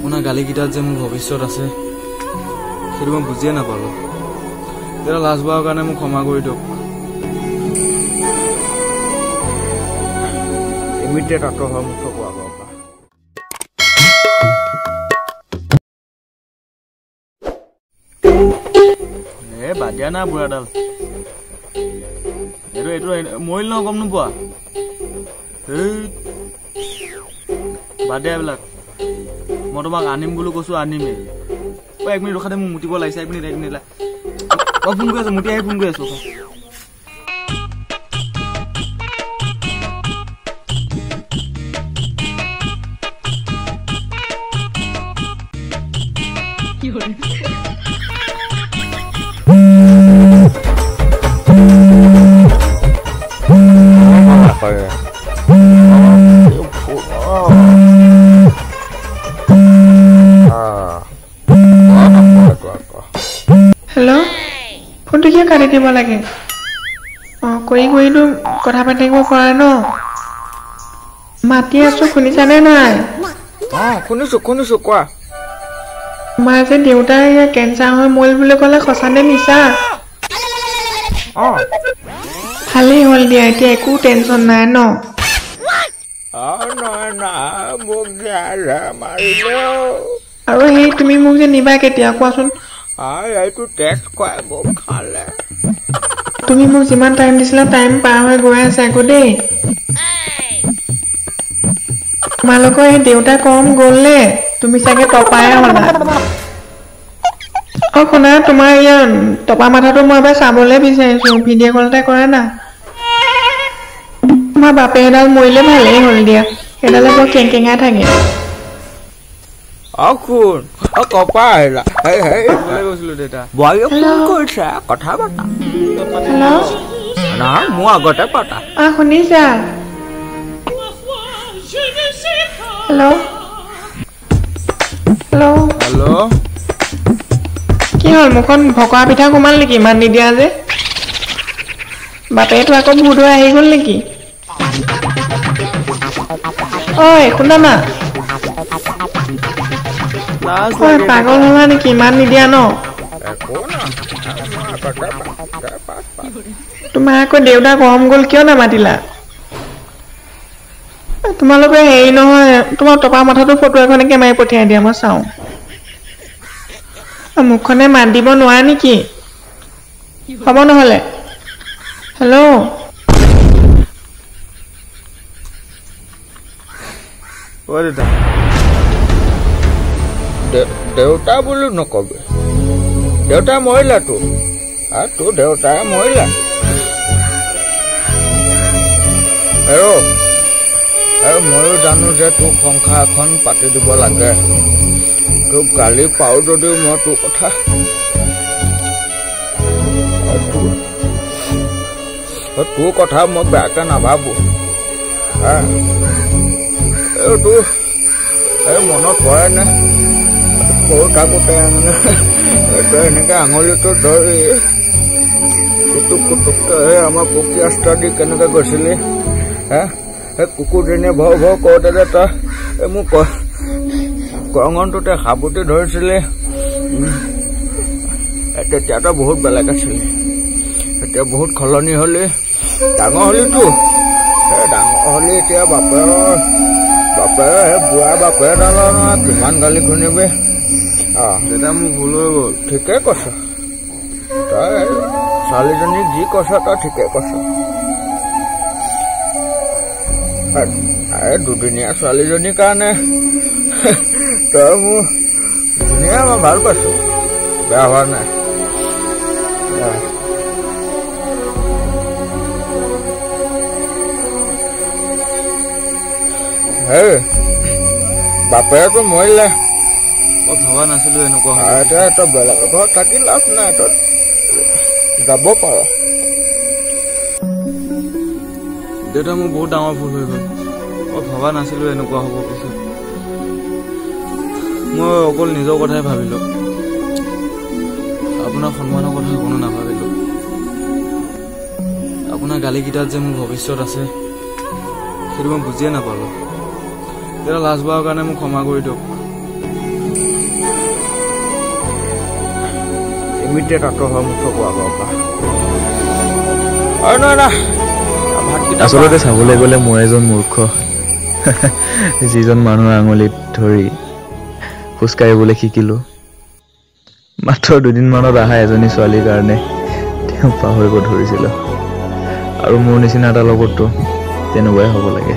আপোনাৰ গালিকেইটাত যে মোৰ ভৱিষ্যত আছে সেইটো মই বুজিয়ে নাপালোঁ। দেউতা, লাষ্টবাৰৰ কাৰণে মোক ক্ষমা কৰি দিয়ক। ইমিডিয়েট আঁতৰ হয় মোৰ চকুৰ আগৰ পৰা। এ বাদ দিয়া না বুঢ়াডাল, এইটো এইটো মৰিল ন, গম নোপোৱা? এই বাদ দিয়া এইবিলাক। মই তোমাক আনিম বুলি কৈছো, আনিমেই। অ এক মিনিট ৰখা দে, মোক মুতিব লাগিছে। এক মিনিট, এক মিনিট। মই ফোন কৰি আছো, মুতি আহি ফোন কৰি আছো। হেল্ল', ফোনটো কিয় কাটি দিব লাগে? অঁ, কৰি কৰিতো কথা পাতি থাকিব পৰা ন? মাতি আছো, শুনিছানে নাই? অঁ শুনিছো শুনিছো, কোৱা। তোমাৰ যে দেউতাৰ ইয়াৰ কেঞ্চাৰ হৈ মৰিল বুলি ক'লে, সঁচা নে মিছা? অঁ। ভালেই হ'ল দিয়া, এতিয়া একো টেনচন নাই ন? নাই নাই, মোক মাৰিলে। আৰু সেই তুমি মোক যে নিবা কেতিয়া কোৱাচোন? এইটো টেষ্ট খুৱাই মোক খালে। তুমি মোক যিমান টাইম দিছিলা, টাইম পাৰ হৈ গৈ আছে আকৌ দেই। তোমালোকৰ এই দেউতা কম গ'ল নে? তুমি চাগে টপাই হ'লা। অ শুনা, তোমাৰ ইয়াৰ টপা মাথাটো মই এবাৰ চাবলৈ বিচাৰিছো, ভিডিঅ' কল এটা কৰা না। তোমাৰ বাপে এডাল মৰিলে ভালেই হ'ল দিয়া, সেইডালে বৰ কেংকেঙাই থাকে। অ শুন, অ কপা আহিলা? গৈছিলো দেউতা। বোৱাৰীয়ে ফোন কৰিছে, কথা পাতা। হেল্ল'। নহয়, মোৰ আগতে পাতা। অ শুনিছা? Hello' hello'. Hello. কি হ'ল, মুখখন ভকোৱা পিঠা সোমাল নেকি? ইমান নিদিয়া যে, বাপেটো আকৌ ভূত হৈ আহি গ'ল নেকি? ঐ শুনা না। লাজ ঐ লাগে। পাগল হ'লা নেকি? ইমান নিদিয়া ন? একো নহয়, মোৰ আগতে পাত পাত। তোমাৰ আকৌ দেউতা গৰম গ'ল, কিয় নামাতিলা? তোমালোকে হেৰি নহয়, তোমাৰ টপা মাথাটো ফটো এখনকে মাৰি পঠিয়াই দিয়া, মই চাওঁ। মুখখনে মাত দিব নোৱাৰা নেকি? হ'ব নহ'লে। হেল্ল'। অ দেউতা। দেউতা বুলি নকবি, দেউতা মৰিলা তোৰ, তোৰ দেউতা মৰিলা। আৰু আৰু ময়ো জানো যে তোক সংসাৰ এখন পাতি দিব লাগে। তোক গালি পাৰো যদিও মই তোৰ কথা, তোৰ কথা মই বেয়াকে নাভাবো। হা, এই তোৰ এই মনত পৰেনে, সৰু থাকোঁতে মানে তই এনেকে আঙুলিটো ধৰি কুটুক কুটুককে এই আমাৰ পকী ৰাস্তা দি কেনেকে গৈছিলি? হে, সেই কুকুৰজনীয়ে ভৰ ভৰ কৰোঁতে যে তই এই মোক কৰঙনটোতে সাবটি ধৰিছিলি। তেতিয়া তই বহুত বেলেগ আছিলি, এতিয়া বহুত সলনি হলি, ডাঙৰ হলিতো। এই ডাঙৰ হলি, এতিয়া বাপেৰৰ বাপেৰৰ সেই বুঢ়া বাপেৰ ডালৰ নহয়, কিমান গালি শুনিবি। অঁ। দেউতা, মোৰ ভুল হৈ গ'ল। ঠিকে কৈছ তই, ছোৱালীজনীক যি কৈছ তই ঠিকে কৈছ। এই দুদিনীয়া ছোৱালীজনীৰ কাৰণে তই মোৰ ধুনীয়া, মই ভাল পাইছো, বেয়া হোৱা নাই। হেই, বাপেৰেতো মৰিলে। মই ভবা নাছিলো এনেকুৱা হ'ব। এতিয়া তই বেলেগৰ ঘৰত থাকি লাভ নাই, তই যাব পাৰ। দেউতা, মোৰ বহুত ডাঙৰ ভুল হৈ গ'ল। মই ভবা নাছিলো এনেকুৱা হ'ব পিছত। মই অকল নিজৰ কথাই ভাবিলো, আপোনাৰ সন্মানৰ কথা কোনো নাভাবিলো। আপোনাৰ গালিকেইটাত যে মোৰ ভৱিষ্যত আছে সেইটো মই বুজিয়ে নাপালো। দেউতা, লাষ্টবাৰৰ কাৰণে মোক ক্ষমা কৰি দিয়ক। ইমিডিয়েট আঁতৰ হয় মোৰ চকুৰ আগৰ পৰা। আৰু নহয় না ভাতকেইটা। আচলতে চাবলৈ গ'লে মই এজন মূৰ্খ, যিজন মানুহৰ আঙুলিত ধৰি খোজকাঢ়িবলৈ শিকিলোঁ। মাত্ৰ দুদিনমানত অহা এজনী ছোৱালীৰ কাৰণে তেওঁক পাহৰিব ধৰিছিলোঁ। আৰু মোৰ নিচিনা এটাৰ লগততো তেনেকুৱাই হ'ব লাগে।